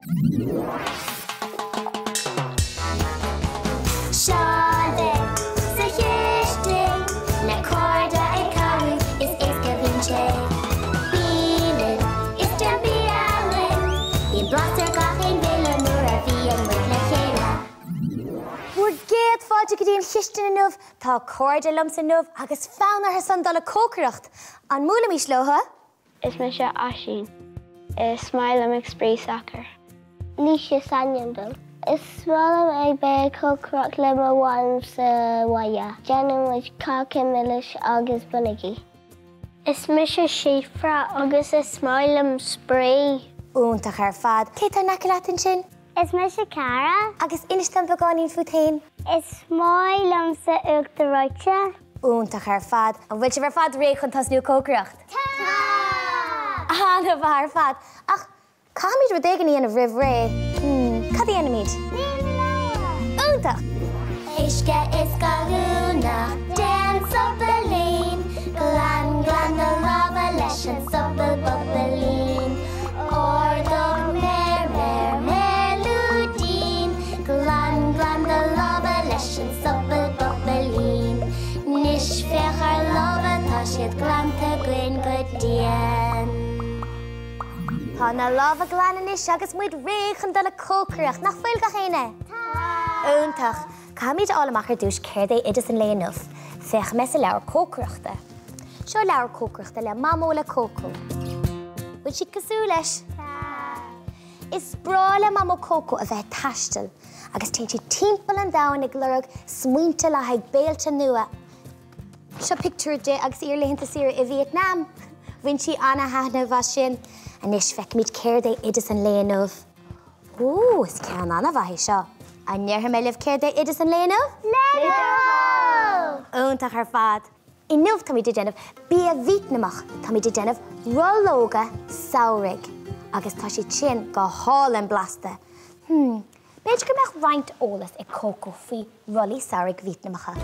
Seo linn sa chistin le cairde ag cabhrú is éasca bíonn sé. Bí linn is déan bia linn, bíonn blas ar gach aon bhéile nuair a bhíonn muid le chéile. Bhur gcéad fáilte go dtí an chistin inniu. Tá cairde liomsa inniu agus fonn orthu san dul ag cócaireacht. An mbuailfimis leo? Is mise Oisín. Is maith liom ag spraoi sacar. Laoise is ainm dom. Is maith liom ag bheith ag cócaireacht le mo mham sa bhaile. Déanann muid cáca milis agus bonnaigí. Is mise Síofra agus is maith liom spraoi. Iontach ar fad. Cé tá in aice leat ansin? Is mise Cara. Agus inis dom beagáinín fút féin. Is maith liomsa uachtar reoite. Iontach ar fad. An bhfuil sibh ar fad réidh chun tosnú ag cócaireacht? Tá! An-mhaith ar fad. Ach caithfimid rud éigin a dhéanamh roimh ré. Hmm, cad a dhéanfaimid? Nigh na lámha! Iontach! Uisce is gallúnach, déan sopailín, Glan, glan do lámha leis an sopal bopailín. Ordóg méar, méar, méar lúidín, Glan, glan do lámha leis an sopal bopailín. 'Nois féach ár lámha, tá siad glanta againn go dian. Tá na lámha glan anois agus muid réidh chun dul ag cócaireacht, nach bhfuil gach éinne? Tá! Iontach! Caithfimid a fháil amach ar dtús céard é oideas an lae inniu. Féachfaidh mé sa leabhar cócaireachta. Seo leabhar cócaireachta le Mamó le Cócó. Bhfuil siad cosúil leis? Tá! Is breá le Mamó Cócó a bheith ag taisteal agus téann sí timpeall an domhain ag lorg smaointe le haghaidh béilte nua. Seo pictiúr di agus í ar laethanta saoire i Vietnam. Bhain sí ana-thaitneamh as sin. Anois feicfimid céard é oideas an lae inniu. Ó, is ceann an-mhaith é seo. An ndéarfaidh mé libh céard é oideas an lae inniu? Le do thoil! Iontach ar fad! Inniu táimid ag déanamh bia Vítneamach, táimid ag déanamh rollóga samhraidh agus tá siad sin go hálainn blasta. Hmm, b'fhéidir go mbeadh roinnt eolas ag Coco faoi rollaí samhraidh Vítneamacha.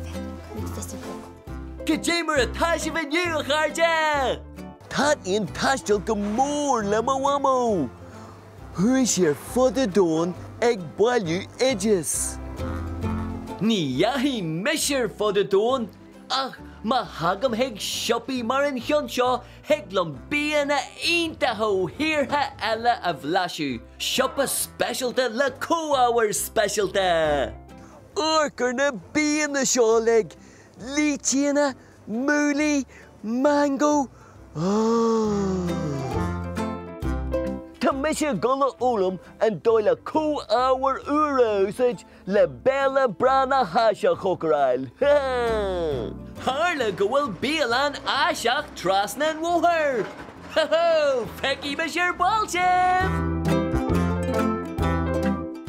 Féach, fios ar Coco. Cad é mar atá sibh inniu, a chairde? Taitníonn taisteal go mór le mo mhamó. Chuaigh sí ar fud an domhain ag bailiú oideas. Ní dheachaigh mise ar fud an domhain ach má thagaim chuig siopaí mar an cheann seo thig liom bianna iontacha ó thíortha eile a bhlaiseadh. Siopa speisialta le comhábhair speisialta! Amharc ar na bianna seo uilig! Lítíonna, Múlaí, mangó, oh. Tá mise ag dul a fhoghlaim an dóigh le comhábhair úra a úsáid le béile breá na hÁise a chócaráil. Tharla go bhfuil bialann Áiseach trasna an bhóthair! Ho ho! Feicfidh mise ar ball sibh!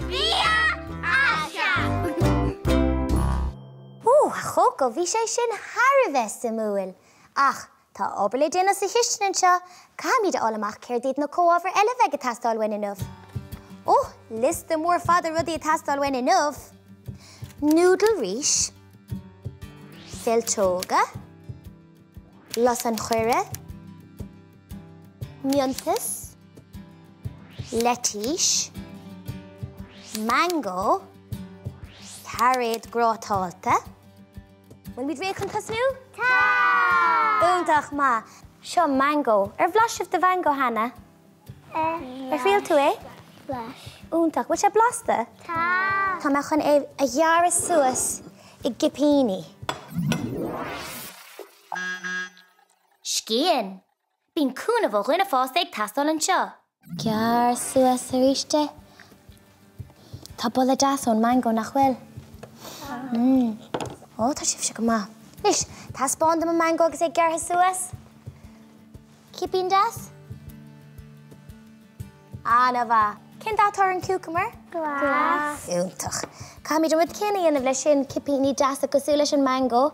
Bia Áiseach! Ó, a Chócó, bhí sé sin thar a bheith suimiúil! Ach, tá obair le déanamh sa chistin anseo, caithfimid a fháil amach céard iad na comhábhair eile a bheidh ag teastáil uainn inniu. Ó, liosta mór fada rudaí ag teastáil uainn inniu! Núdail rís, fillteoga, lus an choire, miontas, leitís, mangó, Cairéad grátáilte. Bhfuilimid réidh chun tosnú? Tá! Iontach maith. Seo mangó. Ar bhlais sibh de mhangó cheana? Ar Ar thriail tú é? Bhlais. Iontach. Bhfuil sé blasta? Tá! Tá mé chun é a ghearradh suas i gcipíní. Scian! Bíonn cúnamh ó dhuine fásta ag teastáil anseo. Gearr suas arís é. Tá boladh deas ón mangó, nach bhfuil? Tá. Mmm. Ó, tá sibhse go maith. Anois, taispeáin dom an mangó agus é gearrtha suas. Cipín deas? An-mhaith. Cén dath atá ar an cucumber? Glas. Iontach. Caithfimid an rud céanna a dhéanamh leis sin, cipíní deasa cosúil leis an mangó,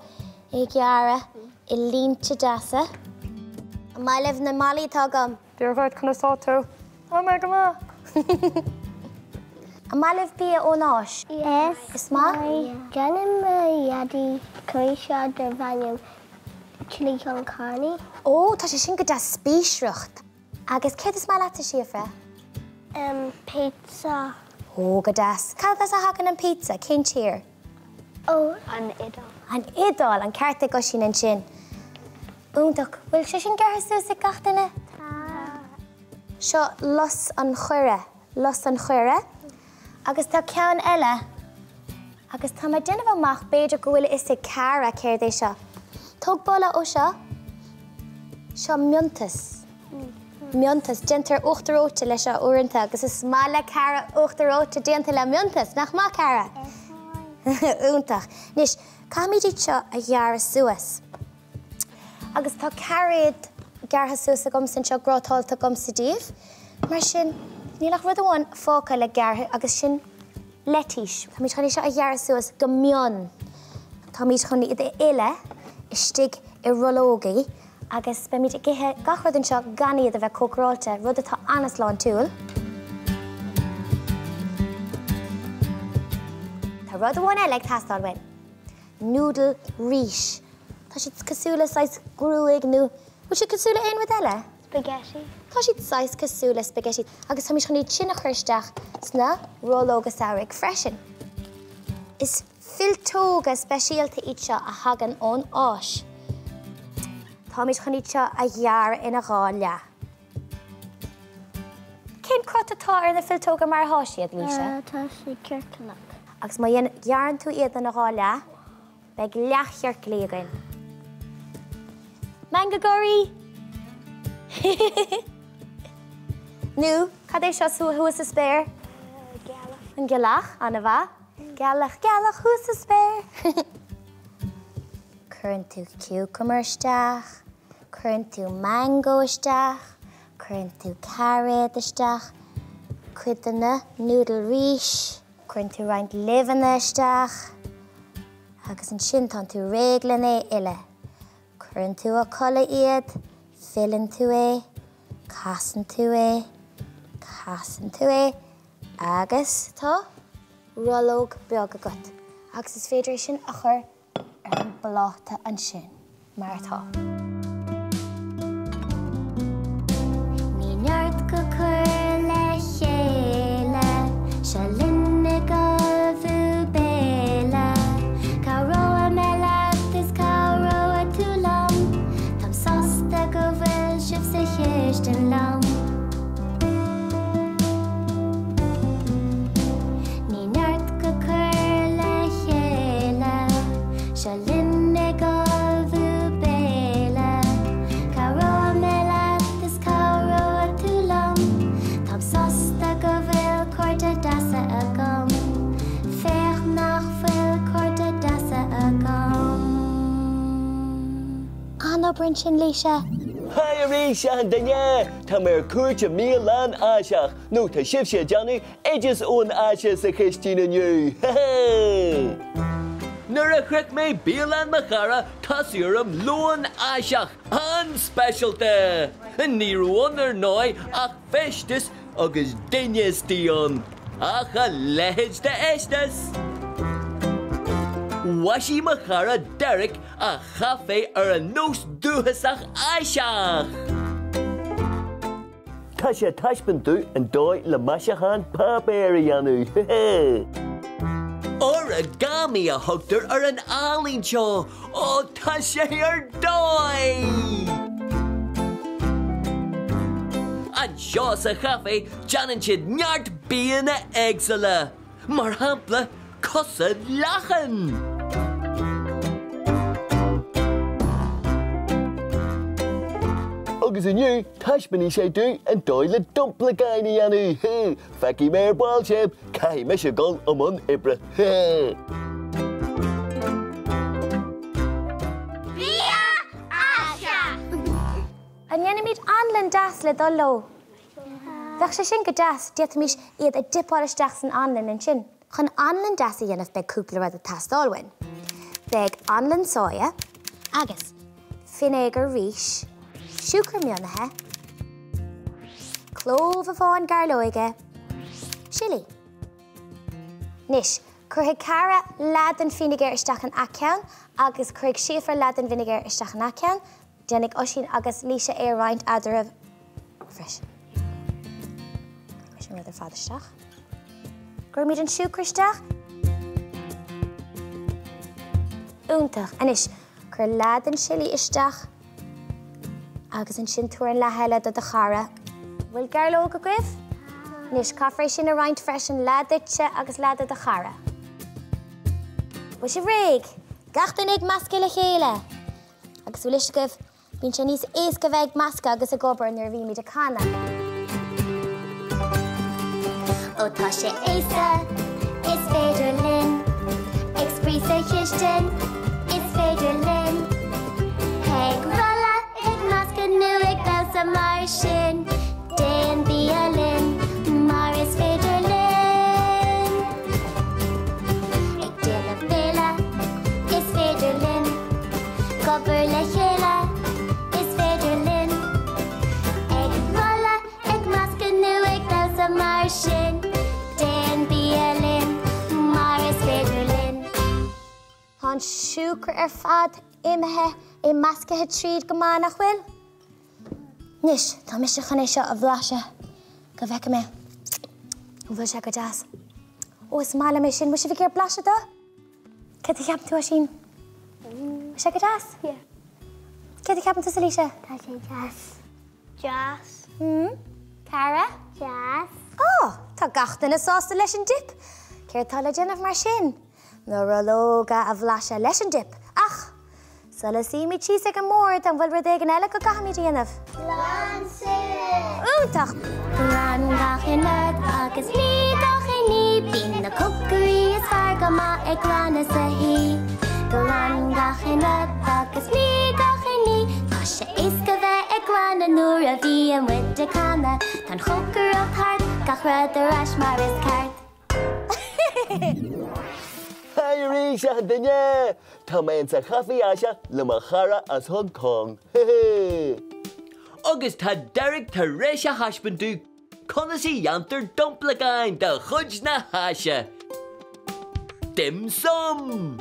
é a ghearradh i línte deasa. An maith libh na malaí atá agam? Dia dhuit, conas tá tú? Tá mé go maith! An maith libh bia ón Áis? Yes. Is maith? Déanann mo dhaidí curry seo darb ainm chili con carne. Ó, tá sé sin go deas spíosrach. Agus céard is maith leatsa, Síofra? Em, pizza. Ó, go deas. Cad as a thagann an pizza? Cén tír? Ó, an Iodáil. An Iodáil, an ceart ag Oisín ansin. Iontach. Bhfuil sé sin gearrtha suas ag gach duine? Tá. Seo lus an choire, lus an choire. Agus tá ceann eile. Agus tá mé ag déanamh amach b'fhéidir go bhfuil a fhios ag Cara céard é seo. Tóg boladh ó seo. Seo miontas. Miontas. Déantar uachtar reoite leis seo uaireanta agus is maith le Cara uachtar reoite déanta le miontas, nach maith Cara? Is maith. Iontach. Anois, caithfimid iad seo a ghearradh suas. Agus tá cairéad gearrtha suas agamsa anseo, grátáilte agamsa daoibh. Mar sin, níl ach rud amháin fágtha le gearradh agus sin leitís. Táimid chun é seo a ghearradh suas go mion. Táimid chun iad a fhilleadh istigh i rollógaí agus beimid ag ithe gach rud anseo gan iad a bheith cócaráilte, rud atá an-sláintiúil. Tá rud amháin eile ag teastáil uainn. Noodle rís. Tá siad cosúil le saghas gruaig nó bhfuil siad cosúil le aon rud eile? Spaghetti. Tá siad saghas cosúil le spaghetti agus táimid chun iad sin a chur isteach sna rollóga samhraidh freisin. Is fillteoga speisialta iad seo a thagann ón Áis. Táimid chun iad seo a ghearradh ina dhá leath. Cén crot atá ar na fillteoga mar atá siad, Laoise? Tá siad ciorclach. Agus má ghearrann tú iad ina dhá leath, beidh leathchiorclaí againn. Meangadh gáirí! Nó, cad é seo thuas sa spéir? Gealach. An ghealach, an-mhaith. Gealach, gealach thuas sa spéir! Cuireann tú cucumber isteach, cuireann tú mango isteach, cuireann tú cairéad isteach, cuid de na noodle rís, cuireann tú roinnt luibheanna isteach agus ansin tánn tú réidh len é a fhilleadh. Cuireann tú a codladh iad, filleann tú é, casann tú é, casann tú é agus tá rollóg beag agat agus is féidir é sin a chur ar an bpláta ansin, mar atá. Ní neart go cur le chéile, seo linn ag ullmhú béile. Cabhróidh mé leat is cabhróidh tú liom, táim sásta go bhfuil sibh sa chistin liom. Ní neart go cur le chéile, seo linn ag ullmhú béile. Cabhróidh mé leat is cabhróidh tú liom, táim sásta go bhfuil cairde deasa agam. Féach nach bhfuil cairde deasa agam. An-obair ansin, Laoise! Haigh arís, achan duine! Tá mé ar cuairt i mbialann Áiseach, nó tá sibhse ag déanamh Oideas ón Áise sa chistín inniu! Nuair a shroich mé bialann mo chara, tosaíodh orm lón Áiseach an-speisialta! Ní raibh ann ar ndóigh ach feisteas agus duine istigh ann! Ach a leithéid de fheisteas! Mhaisigh mo chara Derek a chaifé ar an nós dúchasach Áiseach! Tá sé ag taispeáint domh an dóigh le maisiúchán páipéir a dhéanamh. Origami a thugtar ar an ealaín seo. Ó, tá sé ar dóigh! Anseo sa chaifé, déanann siad neart bianna éagsúla. Mar shampla, cosa lachan! Agus inniu, taispeánfaidh sé dúinn an dóigh le domplagáin a dhéanamh! Feicfidh mé ar ball sibh, caithfidh mise dul i mbun oibre! Bia Áiseach! An ndéanfaimid anlann deas le dul leo? Bheadh sé sin go deas, d'fhéadfaimis iad a dipeáil isteach san anlann ansin. Chun anlann deas a dhéanamh beidh cúpla rud ag teastáil uainn. Beidh anlann soya agus fínéagar rís, siúcra mionaithe, clóbh amháin gairleoige, sillí. Anois, cuirfidh Cara leath den fínéagar isteach in a' ceann agus cuirfidh Síofra leath den bhfínéagar isteach in a' ceann. Déanfaidh Oisín agus Laoise é a roinnt eadarthu freisin. Sin rud ar fad isteach. Cuirimid an siúcra isteach. Iontach. Anois, cuir leath den sillí isteach agus ansin tabhair an leath eile do do chara. Bhfuil gairleog agaibh? Anois, caithfear é sin a roinnt freisin, leath duitse agus leath do do chara. Bhfuil sibh réidh? Gach duine ag meascadh le chéile! Agus bhfuil fhios agaibh, Bíonn sé níos éasca bheith ag meascadh agus ag obair nuair a bhímid ag canadh. Ó tá sé éasca, is féidir linn Ag spraoi sa chistin, is féidir linn Ag rolladh, ag meascadh nó ag damhsa mar sin Déan bia linn, mar is féidir linn Ag déanamh béile, is féidir linn Ag obair le chéile, is féidir linn. Ag rolladh, ag meascadh nó ag damhsa mar sin. Déan bia linn, mar is féidir linn. Tá an siúcra ar fad imithe, é meascaithe tríd go maith, nach bhfuil? Anois, tá mise chun é seo a bhlaiseadh go bhfeice mé an bhfuil sé go deas. Ó, is maith liom é sin. Bhfuil sibh ag iarraidh blaiseadh de? Céard a cheapann tú, Oisín? Bhfuil sé go deas? Yeah. Céard a cheapann tusa, Laoise? Tá sé deas. Deas. Hmm? Cara? Deas. Ó, tá gach duine sásta leis an dip. Céard tá le déanamh mar sin? Na rollóga a bhlaiseadh leis an dip. Ach, Sula suímid síos ag an mbord, an bhfuil rud éigin eile go gcaithfimid a dhéanamh? Glan suas! Iontach! Glan gach aon rud agus nigh gach aon ní, Bíonn na cócairí is fearr go maith ag glanadh sa thí. Glan gach aon rud agus nigh gach aon ní, Tá sé éasca bheith ag glanadh nuair a bhíonn muid ag canadh. Tá an chócaireacht thart, gach rud ar ais mar is ceart. Haigh arís, a dhuine! Tá mé insa chaife Áiseach le mo chara as Hong Kong. Agus tá Derek tar éis a thaispeáint dúinn conas a dhéantar domplagáin de chuid na hÁise. Dim Sum!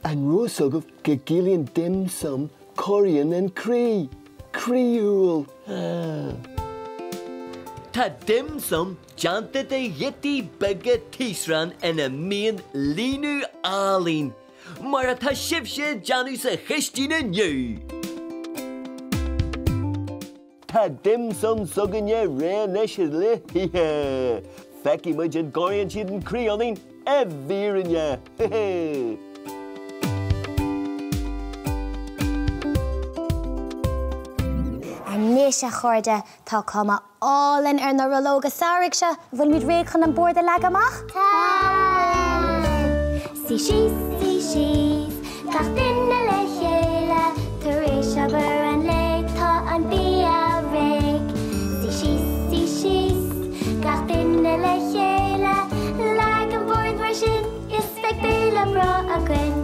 An raibh fhios agaibh go gciallaíonn dim sum corraíonn an croí? Croíúil! Tá dim sum déanta de ghiotaí beaga taosrán ina mbíonn líonadh álainn, mar atá sibhse ag déanamh sa chistin inniu! Tá dim sum s'againne réidh anois le hithe! Feicfidh muid an gcorraíonn siad an croí ionainn i bhfírinne! Anois, a chairde, tá cuma álainn ar na rollóga samhraidh seo. An bhfuilimid réidh chun an bord a leagadh amach? Tá! Suigh síos, suigh síos, gach duine le chéile, tar éis obair an lae, tá an bia réidh. Suigh síos, suigh síos, gach duine le chéile, leag an bord mar sin, is beidh béile breá againn.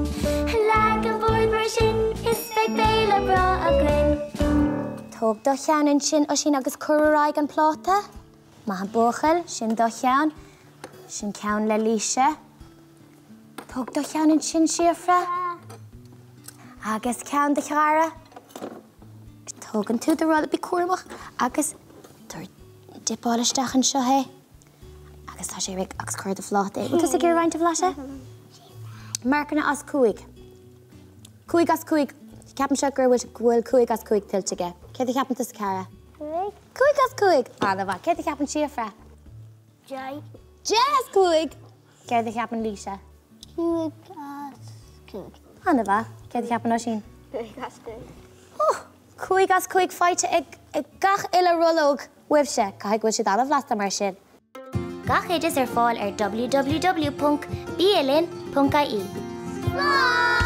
Leag an bord mar sin, is beidh béile breá againn. Tóg do cheann ansin, Oisín, agus cuir ar aghaidh an pláta. Maith an buachaill, sin do cheann. Sin ceann le Laoise. Tóg do cheann ansin, Síofra. Agus ceann do chara. Tógann tú do rolla, bí cúramach, agus tabhair, dipeáil isteach anseo é. Agus tá sé réidh agus cuir ar do phláta é. Bhfuil tusa ag iarraidh roinnt a bhlaiseadh? Marcanna as 5. 5 as 5. Ceapaimse gur bhfuil go bhfuil 5 as 5 tuillte aige. Céard a cheapann tusa, Cara? 5. 5 as 5! An-mhaith. Céard a cheapann Síofra? 10. 10 as 5! Céard a cheapann Laoise? 5 as 5. An-mhaith. Céard a cheapann Oisín? 5 as 5. Oh! 5 as 5 faighte ag gach uile rollóg uaibhse. Caithfidh go bhfuil siad an-bhlasta mar sin. Gach oideas ar fáil ar www.bialinn.ie. Slán!